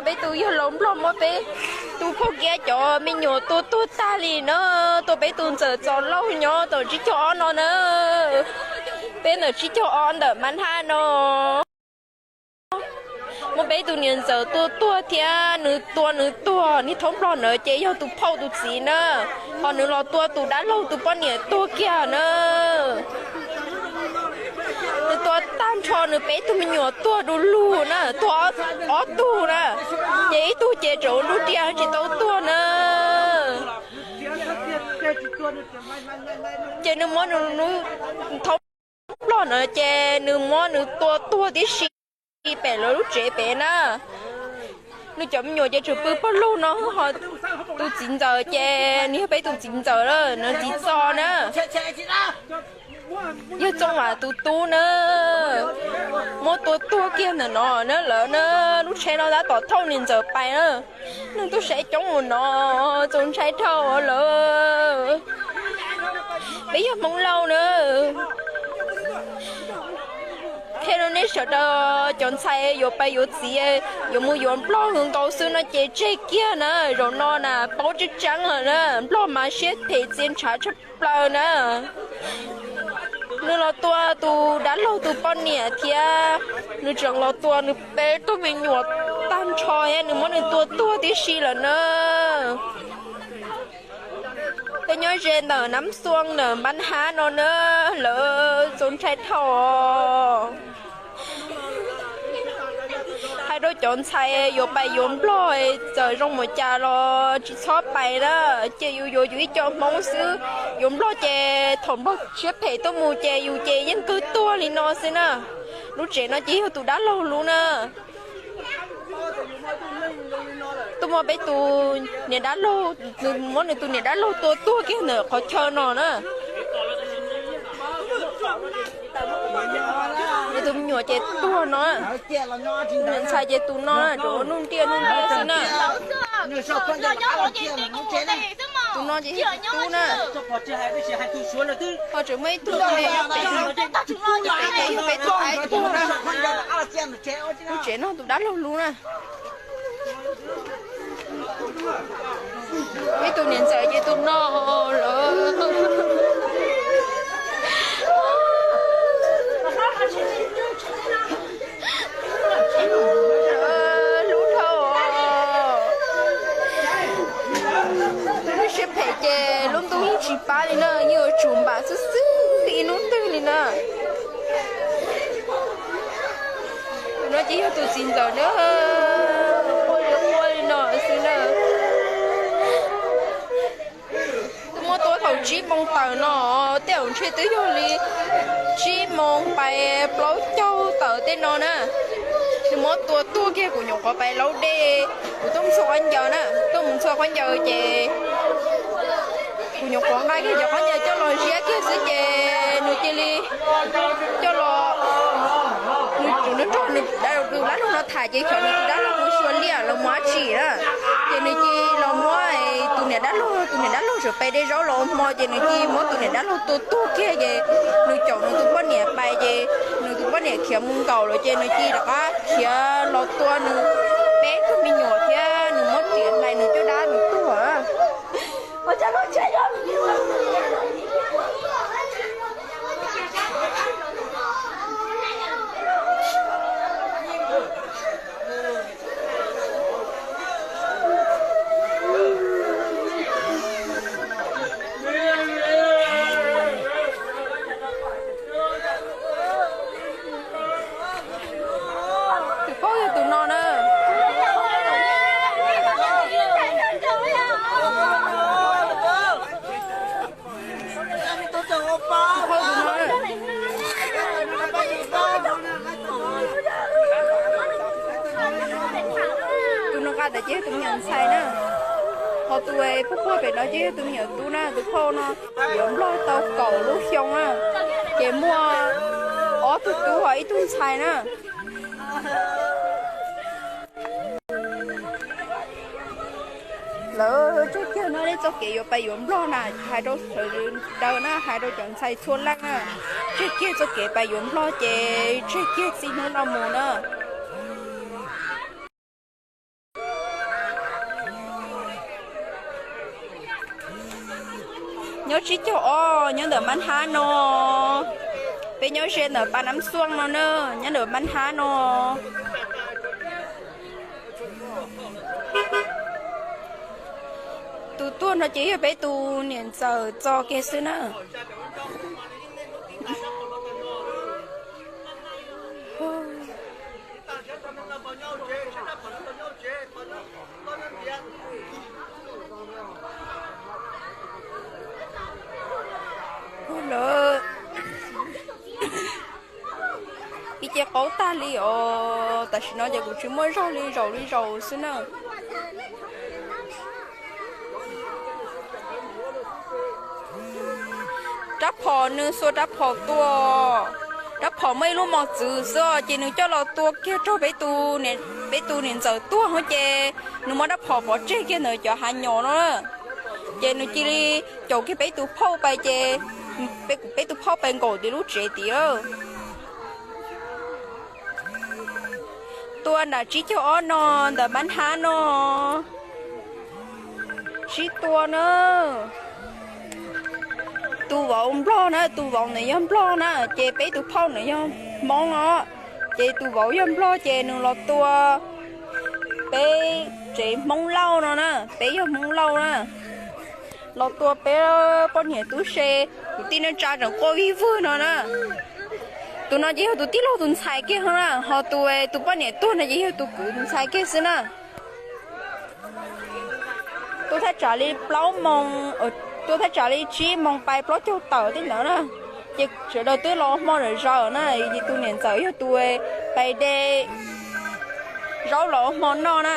Peb tus yawg laus nplog muab peb tus phauj Kiab cov me nyuam tua tuag tag li na. Tua peb tus ntxawm Txos Lauj nyob tom tsib caug ob no na. Peb ntawm tsib caug ob ntawm Mab Hnab no. Muab peb tus niam ntxawm tua tuag thiab nws tua nws tuag, niag thaub nplog ntawd ces yog tus phauj tus txiv na. Ho nws los tua tus dab laug tus poj niam tuag kiag na. Nws tua tag nrho nws peb tug me nyuam tuag du lug na, tuag ob tug na, ces ib tug ces tseem ua nruj riam tsis tau tuag na. Ces nws muab nws thaub nplog na ces nws muab nws tua tuag tib si pem lawv lub tsev pem na. Nws cov me nyuam ces tseem pw pawg lug no, ho tus txiv ntxawm ces nws yog peb tus txiv ntxawm lawm, nws txiv Txos na. Yog Txooj Vam tus tub na, muab tua tuag kiag ntawm no na lawv na. Lub tsheb no tab tom thauj niam ntxawm pais na. Neeg tuaj saib coob mus no, txaus ntshai dhau lawm. Peb yog Hmoob Lauj na, qhia rau nej sawv daws cov ntxhais yuav pais yuav txiv, yuav mus yuav nplog nkaus xwb no ces tseg kiag na. Zaum no na paub tseeb tseeb lawm na, nplog mas siab phem txia ntshav tshaj plaws na. Nws los tua tus dab laug tus poj niam thiab nws tseem los tua nws peb tug me nyuam tag nrho thiab nws muab nws tua tuag tib si lawm na. Peb nyob ze ntawm Nab Xuaj ntawm Npab Hab no na, lawv txaus ntshai dhau. Hais rau cov ntxhais yuav pais yuav nplog, txawm zoo mus cas los tsis txhob pais na, ces yus yuav yus ib co Hmoob xwb. Yuav nplog ces thaum nplog siab phem tuaj mus ces yus ces yeej kawg tuag li no xwb na. Lub tsev no ces yog tus dab laug lub na. Tuaj muab peb tus niam dab laug, nws muab nws tus niam dab laug tua tuag kiag ntawm qhov chaw no na. Nws tus me nyuam ces tuag no, niam ntxhais ces tus no na, rau nuj ntiaj nuj ntiaj xwb na. Tus no ces yog tus tub na. Ho tseem muaj ib tug, peb ces yog peb tus aib tuag na. Lub tsev no tus dab laug lub na. Ib tug niam ntxawm ces tus no lawm. Hlub dhau. Lub siab phem ces lub ntuj yeej tsis pab li na, yeej yuav tsum npam xwb xwb ib hnub twg li na. Tus no ces yog tus txiv ntxawm na, quaj li quaj li no xwb na. Twb muab tua thaum tsib moo tawm no, tej zaum ntshe twb yog li tsib moo pais plaub caug tawm tej no na. Nws muab tua tuag kiag kuv nyuam qhuav pais laub dej, kuv tuaj mus txhua qhov ncaws na, tuaj mus txhua qhov ncaws ces kuv nyuam qhuav nqa kiag cov qhov ncaws coj los ziab kiag xwb ces nws cia li coj los, nws, nws nrog nws tus dab laug no tham ces xyov nws tus dab laug mus xyuas liaj los mus dab tsi na. Ces nws cia li los muab tus niam dab laug, tus niam dab laug tseem pais de zaub los ua hmo ces nws cia li muab tus niam dab laug tua tuag kiag ces nws caum nws tus poj niam pais ces nws tus poj niam khiav mus nkaum lawm ces nws cia li rov qab khiav los tua nws peb tug me nyuam thiab nws muab riam hlais nws caj dab nws tuag. Tus paub yog tus no na. Tus no nqa ntawd ces yog tus me nyuam ntxhais na. Ho tus puag puag pem no ces yog tus me nyuam tub na, tus phauj no yuav nplog tau kaum lub xyoo na. Ces muaj ob tug tub ho ib tug ntxhais na. Lawv tseg kiag no, nej txoj kev yuav pais yuav nplog na, hais rau sawv daws na, hais rau cov ntxhais txhua leej na, tseg kiag txoj kev pais yuav nplog ces tseg kiag txij hnub no mus na. Nyob tsib caug ob nyob ntawm Mab Hnab no. Peb nyob ze ntawm Pas Nab Xuaj no na, nyob ntawm Mab Hnab no. Tus tuag no ces yog peb tus niam ntxawm txo kiag xwb na. Lawv ib ce qaub tag li os, tam sim no ces kuv tsis muaj zog li, zaum li zaum xwb na. Rab phom, nws xuas rab phom tua. Rab phom muaj ib lub mos txwv xwb ces nws coj los tua kiag rau peb tus niam ntxawm tuag ces nws muab rab phom pov tseg kiag ntawm cov hav nyom no na. Ces nws cia li caum kiag peb tus phauj pais ces peb tus phauj pais nkaum tim lub tsev tid lawm. Tua nram tsib caug ob no, ntawm Mab Hnab no. Sib tua na. Tus vauv nplog na, tus vauv ntawd yog nplog na, ces peb tus phauj ntawd yog Hmoob no. Ces tus vauv yog nplog ces nws los tua peb tsev Hmoob Lauj no na, peb yog Hmoob Lauj na. Los tua peb poj niam tub se, tus tij neej tsa tseem quaj vij vwg no na. Tus no ces yog tus tij laug tus ntxhais kiag na, ho tus, tus poj niam tuag no ces yog tus kwv tus ntxhais kiag xwb na. Tuaj thaj tsam li plaub moos, tuaj thaj tsam li tsib moos pais plaub caug tawm tej ntawd na. Ces sawv daws twb los hmo zom zaws na, tus niam ntxawm yog tus pais de zaub los hmo noj na.